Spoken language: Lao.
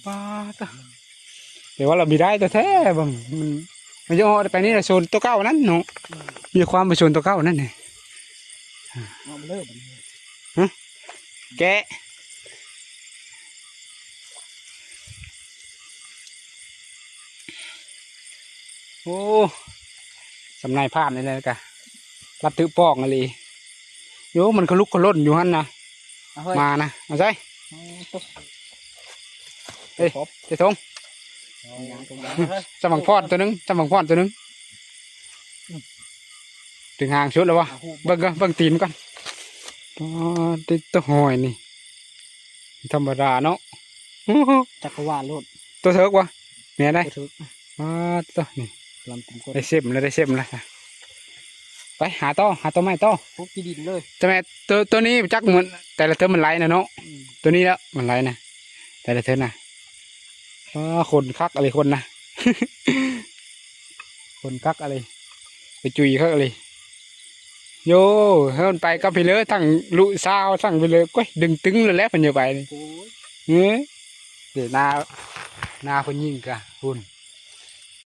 ປາດຕະ ແຕ່ວ່າລາວມີໄດ້ແທ້ໆ ເບິ່ງ ມັນ ມັນຈະຮອດໄປນີ້ລະ ໂຊນໂຕເກົ່ານັ້ນເນາະ ມີຄວາມໄປໂຊນໂຕເກົ່ານັ້ນນີ້ ເອົາເລີຍບັດນີ້ ຮະ ແກະ ໂອ້ ສຳນາຍພານນີ້ແຫຼະກະ ລັດຖືປອງອີ່ຫຼີ ໂຍ ມັນຂະລຸກຂະຫຼົ່ນຢູ່ຫັ້ນນະ ເອົາເຮີ້ຍ ມານະ ເອົາໃສ່ ເອົາໂຕ ເອີຍ ຂອບ ໃສ່ຖົງ ເອົາຫຍັງຕົງນັ້ນເຮີ້ຍ ສຳບັງພອນໂຕໜຶ່ງ ສຳບັງພອນໂຕໜຶ່ງ ອືມ ເຖິງຫາງສຸດແລ້ວບໍ່ ເອົາຫູ ເບິ່ງກ່ອນ ເບິ່ງຕີນກ່ອນ ປາດຕິດໂຕ ຫອຍນີ້ ທຳມະດາເນາະ ຈັກກະວານໂລດ ໂຕເຖິກບໍ່ ແມ່ນໄດ ບໍ່ຖືກ ປາດໂຕ ນີ້ ລຳຕີນກົດ ໄດ້ເຊັມແລ້ວ ໄດ້ເຊັມແລ້ວ ໄປຫາຕໍ່ ຫາຕໍ່ໃໝ່ຕໍ່ ໂອ້ ຂີ້ດິນເລີຍ ແຕ່ແມ່ ໂຕ ໂຕນີ້ຈັກມັນ ແຕ່ລະເທີມມັນໄຫຼນະເນາະ ອືມ ໂຕນີ້ແຫຼະມັນໄຫຼນະ ແຕ່ລະເທີມນະ ອ້າ ຄົນຄັກອີ່ຫຼີຄົນນະ ຄົນຄັກອີ່ຫຼີ ໄປຈຸຍຄັກອີ່ຫຼີ ໂຍ ເພິ່ນໄປກັບພີ່ເລີ ທັງລູກສາວ ທັງພີ່ເລີ ໂອ້ຍ ດຶງຕຶງແລ້ວແຫຼະ ເພິ່ນຈະໄປນີ້ ໂອ້ຍ ເອີ ເດ ໜ້າ ໜ້າຜູ້ຍິງກະພຸ້ນ